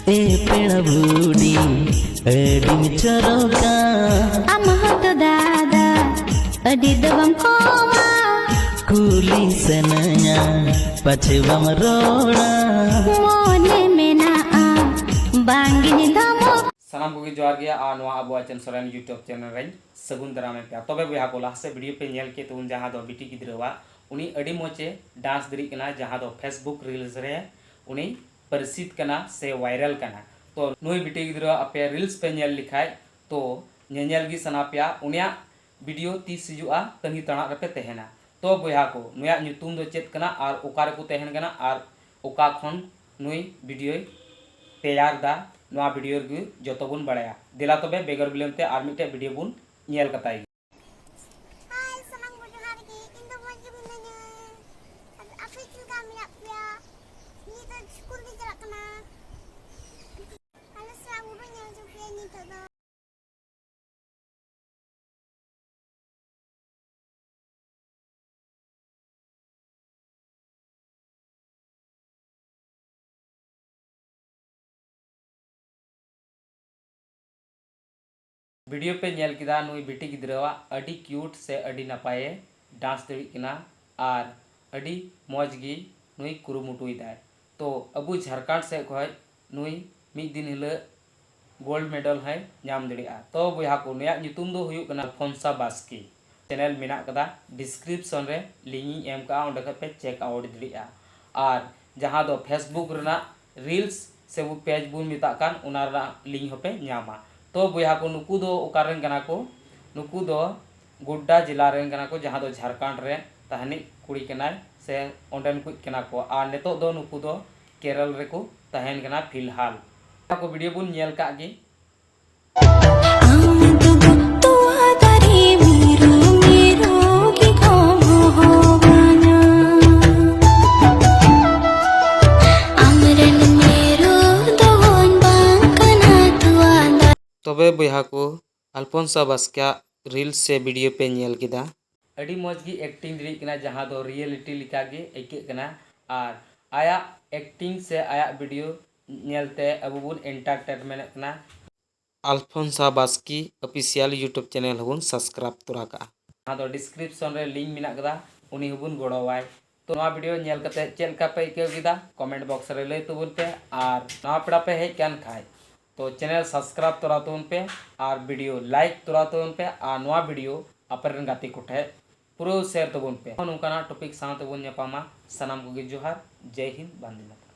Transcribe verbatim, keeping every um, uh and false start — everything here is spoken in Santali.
ᱮ ᱯᱮᱲᱟ ᱵᱩᱰᱤ, ᱟᱹᱰᱤᱢ ᱪᱚᱨᱚᱠᱟ᱾ ᱟᱢ ᱦᱚᱸᱛᱚ ᱫᱟᱫᱟ, ᱟᱹᱰᱤ ᱫᱚ ᱵᱟᱢ ᱠᱚᱢᱟ᱾ ᱠᱩᱞᱤ ᱥᱟᱱᱟᱧᱟ, ᱯᱟᱪᱷᱮ ᱵᱟᱢ ᱨᱚᱲᱟ᱾ ᱢᱚᱱᱮ ᱢᱮᱱᱟᱜᱼᱟ, ᱵᱟᱝᱜᱤᱧ ᱫᱷᱚᱢᱚᱠ᱾ ᱥᱟᱱᱟᱢ ᱠᱚᱜᱮ ᱡᱚᱦᱟᱨ ᱜᱮᱭᱟ, ᱟᱨ ᱱᱚᱣᱟ ᱟᱵᱚᱣᱟᱜ ᱪᱮᱱ ᱥᱚᱨᱮᱱ YouTube ᱪᱮᱱᱮᱞ ᱨᱮᱧ ᱥᱟᱹᱜᱩᱱ ᱫᱟᱨᱟᱢᱮᱫ ᱯᱮᱭᱟ᱾ ᱛᱚᱵᱮ ᱵᱚᱭᱦᱟ ᱠᱚ, ᱞᱟᱦᱟ ᱥᱮᱫ ᱵᱷᱤᱰᱤᱭᱳ ᱯᱮ ᱧᱮᱞ ᱠᱮᱫ ᱛᱟᱵᱚᱱ, ᱡᱟᱦᱟᱸ ᱫᱚ ᱵᱤᱴᱤ ᱜᱤᱫᱽᱨᱟᱹᱣᱟᱜ, ᱩᱱᱤ ᱟᱹᱰᱤ ᱢᱚᱡᱽ ᱮ ᱰᱟᱱᱥ ᱫᱟᱲᱮᱭᱟᱜ ᱠᱟᱱᱟ, ᱡᱟᱦᱟᱸ ᱫᱚ Facebook ᱨᱤᱞᱥ ᱨᱮ ᱩᱱᱤ ᱯᱟᱹᱨᱥᱤᱛ ᱠᱟᱱᱟ ᱥᱮ ᱵᱷᱟᱭᱨᱟᱞ ᱠᱟᱱᱟ᱾ ᱛᱚ ᱱᱩᱭ ᱵᱤᱴᱤ ᱜᱤᱫᱽᱨᱟᱹ ᱟᱯᱮ ᱨᱤᱞᱥ ᱯᱮ ᱧᱮᱞ ᱞᱮᱠᱷᱟᱡ, ᱛᱚ ᱧᱮᱧᱮᱞ ᱜᱮ ᱥᱟᱱᱟ ᱯᱮᱭᱟ᱾ ᱩᱱᱤᱭᱟᱜ ᱵᱷᱤᱰᱤᱭᱳ ᱛᱤᱥ ᱦᱤᱡᱩᱜᱼᱟ, ᱛᱟᱺᱜᱤ ᱛᱟᱲᱟᱜ ᱨᱮᱯᱮ ᱛᱟᱦᱮᱱᱟ᱾ ᱛᱚ ᱵᱚᱭᱦᱟ ᱠᱚ, ᱱᱩᱭᱟᱜ ᱧᱩᱛᱩᱢ ᱫᱚ ᱪᱮᱫ ᱠᱟᱱᱟ ᱟᱨ ᱚᱠᱟ ᱨᱮᱠᱚ ᱛᱟᱦᱮᱱ ᱠᱟᱱᱟ ᱟᱨ ᱚᱠᱟ ᱠᱷᱚᱱ ᱱᱩᱭ ᱵᱷᱤᱰᱤᱭᱳᱭ ᱛᱮᱭᱟᱨ ᱫᱟ, ᱱᱚᱣᱟ ᱵᱷᱤᱰᱤᱭᱳ ᱨᱮᱜᱮ ᱡᱚᱛᱚ ᱵᱚᱱ ᱵᱟᱲᱟᱭᱟ᱾ ᱫᱮᱞᱟ ᱛᱚᱵᱮ ᱵᱮᱜᱚᱨ ᱵᱤᱞᱚᱢ ᱛᱮ ᱟᱨ ᱢᱤᱫᱴᱮᱡ ᱵᱷᱤᱰᱤᱭᱳ ᱵᱚᱱ ᱧᱮᱞ ᱠᱟᱛᱟᱭ ᱜᱮ᱾ ᱦᱟᱭ, ᱥᱟᱱᱟᱢ ᱠᱚ ᱡᱚᱦᱟᱨ ᱜᱮ᱾ ᱤᱧ ᱫᱚ ᱢᱚᱡᱽ ᱜᱮ ᱢᱤᱱᱟᱹᱧᱟ᱾ ᱟᱫᱚ ᱟᱯᱮ ᱪᱮᱫ ᱞᱮᱠᱟ ᱢᱮᱱᱟᱜ ᱯᱮᱭᱟ? ᱱᱤᱛ ᱫᱚ ᱥᱠᱩᱞ ᱜᱮ ᱪᱟᱞᱟᱜ ᱠᱟᱱᱟ᱾ ᱟᱞᱮ ᱥᱮᱱᱟᱜ ᱵᱩᱨᱩ ᱧᱮᱞ ᱦᱚᱪᱚ ᱯᱮᱭᱟ ᱱᱤᱛᱚᱜ ᱫᱚ᱾ ᱵᱷᱤᱰᱤᱭᱳ ᱯᱮ ᱧᱮᱞ ᱠᱮᱫᱟ ᱱᱩᱭ ᱵᱤᱴᱤ ᱜᱤᱫᱽᱨᱟᱹᱣᱟᱜ, ᱟᱹᱰᱤ ᱠᱤᱭᱩᱴ ᱥᱮ ᱟᱹᱰᱤ ᱱᱟᱯᱟᱭᱮ ᱰᱟᱱᱥ ᱫᱟᱲᱮᱭᱟᱜ ᱠᱟᱱᱟ ᱟᱨ ᱟᱹᱰᱤ ᱢᱚᱡᱽ ᱜᱮ ᱱᱩᱭ ᱠᱩᱨᱩᱢᱩᱴᱩᱭᱮᱫᱟᱭ᱾ ᱛᱚ ᱟᱵᱚ ᱡᱷᱟᱲᱠᱷᱚᱸᱰ ᱥᱮᱫ ᱠᱷᱚᱱ ᱱᱩᱭ ᱢᱤᱫ ᱫᱤᱱ ᱦᱤᱞᱳᱜ ᱜᱳᱞᱰ ᱢᱮᱰᱟᱞ ᱦᱚᱸᱭ ᱧᱟᱢ ᱫᱟᱲᱮᱭᱟᱜᱼᱟ᱾ ᱛᱚ ᱵᱚᱭᱦᱟ ᱠᱚ, ᱱᱩᱭᱟᱜ ᱧᱩᱛᱩᱢ ᱫᱚ ᱦᱩᱭᱩᱜ ᱠᱟᱱᱟ ᱟᱞᱯᱷᱚᱱᱥᱟ ᱵᱟᱥᱠᱮ᱾ ᱪᱮᱱᱮᱞ ᱢᱮᱱᱟᱜ ᱠᱟᱫᱟ, ᱰᱤᱥᱠᱨᱤᱯᱥᱚᱱ ᱨᱮ ᱞᱤᱝᱠ ᱤᱧ ᱮᱢ ᱠᱟᱜᱼᱟ, ᱚᱸᱰᱮ ᱠᱷᱚᱡ ᱯᱮ ᱪᱮᱠ ᱟᱣᱩᱴ ᱫᱟᱲᱮᱭᱟᱜᱼᱟ᱾ ᱟᱨ ᱡᱟᱦᱟᱸ ᱫᱚ Facebook ᱨᱮᱱᱟᱜ ᱨᱤᱞᱥ ᱥᱮ ᱯᱮᱡᱽ ᱵᱚᱱ ᱢᱮᱛᱟᱜ ᱠᱟᱱ, ᱚᱱᱟ ᱨᱮᱱᱟᱜ ᱞᱤᱝᱠ ᱦᱚᱸᱯᱮ ᱧᱟᱢᱟ᱾ ᱛᱚ ᱵᱚᱭᱦᱟ ᱠᱚ, ᱱᱩᱠᱩ ᱫᱚ ᱚᱠᱟ ᱨᱮᱱ ᱠᱟᱱᱟ ᱠᱚ? ᱱᱩᱠᱩ ᱫᱚ ᱜᱳᱰᱰᱟ ᱡᱮᱞᱟ ᱨᱮᱱ ᱠᱟᱱᱟ ᱠᱚ, ᱡᱟᱦᱟᱸ ᱫᱚ ᱡᱷᱟᱲᱠᱷᱚᱸᱰ ᱨᱮ ᱛᱟᱦᱮᱱᱤᱡ ᱠᱩᱲᱤ ᱠᱟᱱᱟᱭ ᱥᱮ ᱚᱸᱰᱮᱱ ᱠᱩᱡ ᱠᱟᱱᱟ ᱠᱚ᱾ ᱟᱨ ᱱᱤᱛᱚᱜ ᱫᱚ ᱱᱩᱠᱩ ᱫᱚ ᱠᱮᱨᱚᱞ ᱨᱮᱠᱚ ᱛᱟᱦᱮᱱ ᱠᱟᱱᱟ ᱯᱷᱤᱞᱦᱟᱞ᱾ ᱚᱱᱟ ᱠᱚ ᱵᱷᱤᱰᱤᱭᱳ ᱵᱚᱱ ᱧᱮᱞ ᱠᱟᱜ ᱜᱮ᱾ ᱟᱢ ᱫᱚ ᱛᱚᱣᱟ ᱫᱟᱨᱮ ᱢᱤᱨᱩ, ᱢᱤᱨᱩ ᱜᱮ ᱦᱚᱦᱚᱣᱟᱧᱟ᱾ ᱟᱢᱨᱮᱱ ᱢᱤᱨᱩ ᱫᱚᱧ ᱵᱟᱝ ᱠᱟᱱᱟ ᱛᱚᱣᱟ ᱫᱟᱨᱮ᱾ ᱛᱚᱵᱮ ᱵᱚᱭᱦᱟ ᱠᱚ, ᱟᱞᱯᱷᱚᱱᱥᱟ ᱵᱟᱥᱠᱮᱭᱟᱜ ᱨᱤᱞᱥ ᱥᱮ ᱵᱷᱤᱰᱤᱭᱳ ᱯᱮ ᱧᱮᱞ ᱠᱮᱫᱟ᱾ ᱟᱹᱰᱤ ᱢᱚᱡᱽ ᱜᱮ ᱮᱠᱴᱤᱝ ᱫᱟᱲᱮᱭᱟᱜ ᱠᱟᱱᱟ, ᱡᱟᱦᱟᱸ ᱫᱚ ᱨᱤᱭᱮᱞᱤᱴᱤ ᱞᱮᱠᱟ ᱜᱮ ᱟᱹᱭᱠᱟᱹᱜ ᱠᱟᱱᱟ᱾ ᱟᱨ ᱟᱭᱟᱜ ᱮᱠᱴᱤᱝ ᱥᱮ ᱟᱭᱟᱜ ᱵᱷᱤᱰᱤᱭᱳ ᱧᱮᱞᱛᱮ ᱟᱵᱚ ᱵᱚᱱ ᱮᱱᱴᱟᱨᱴᱮᱱᱢᱮᱱᱴ ᱠᱟᱱᱟ᱾ ᱟᱞᱯᱷᱚᱱᱥᱟ ᱵᱟᱥᱠᱤ ᱚᱯᱷᱤᱥᱤᱭᱟᱞ YouTube ᱪᱮᱱᱮᱞ ᱦᱚᱸᱵᱚᱱ ᱥᱟᱵᱥᱠᱨᱟᱭᱤᱵ ᱛᱚᱨᱟ ᱠᱟᱜᱼᱟ᱾ ᱡᱟᱦᱟᱸ ᱫᱚ ᱰᱤᱥᱠᱨᱤᱯᱥᱚᱱ ᱨᱮ ᱞᱤᱝᱠ ᱢᱮᱱᱟᱜ ᱠᱟᱫᱟ, ᱩᱱᱤ ᱦᱚᱸᱵᱚᱱ ᱜᱚᱲᱚᱣᱟᱭ᱾ ᱛᱚ ᱱᱚᱣᱟ ᱵᱷᱤᱰᱤᱭᱳ ᱧᱮᱞ ᱠᱟᱛᱮ ᱪᱮᱫ ᱞᱮᱠᱟ ᱯᱮ ᱟᱹᱭᱠᱟᱹᱣ ᱠᱮᱫᱟ, ᱠᱚᱢᱮᱱᱴ ᱵᱚᱠᱥ ᱨᱮ ᱞᱟᱹᱭ ᱛᱟᱵᱚᱱ ᱯᱮ᱾ ᱟᱨ ᱱᱟᱣᱟ ᱯᱮᱲᱟ ᱯᱮ ᱦᱮᱡ ᱠᱟᱱ ᱠᱷᱟᱡ ᱛᱚ ᱪᱮᱱᱮᱞ ᱥᱟᱵᱥᱠᱨᱟᱭᱤᱵ ᱛᱚᱨᱟ ᱛᱟᱵᱚᱱ ᱯᱮ ᱟᱨ ᱵᱷᱤᱰᱤᱭᱳ ᱞᱟᱭᱤᱠ ᱛᱚᱨᱟ ᱛᱟᱵᱚᱱ ᱯᱮ ᱟᱨ ᱱᱚᱣᱟ ᱵᱷᱤᱰᱤᱭᱳ ᱟᱯᱮ ᱨᱮᱱ ᱜᱟᱛᱮ ᱠᱚᱴᱷᱮᱡ ᱯᱩᱨᱟᱹ ᱥᱮᱭᱟᱨ ᱛᱟᱵᱚᱱ ᱯᱮ᱾ ᱱᱚᱝᱠᱟᱱᱟᱜ ᱴᱚᱯᱤᱠ ᱥᱟᱶ ᱛᱮᱵᱚᱱ ᱧᱟᱯᱟᱢᱟ᱾ ᱥᱟᱱᱟᱢ ᱠᱚᱜᱮ ᱡᱚᱦᱟᱨ, ᱡᱟᱭ ᱦᱤᱱᱫ, ᱵᱟᱱᱫᱮ ᱢᱟᱛᱚᱨᱚᱢ᱾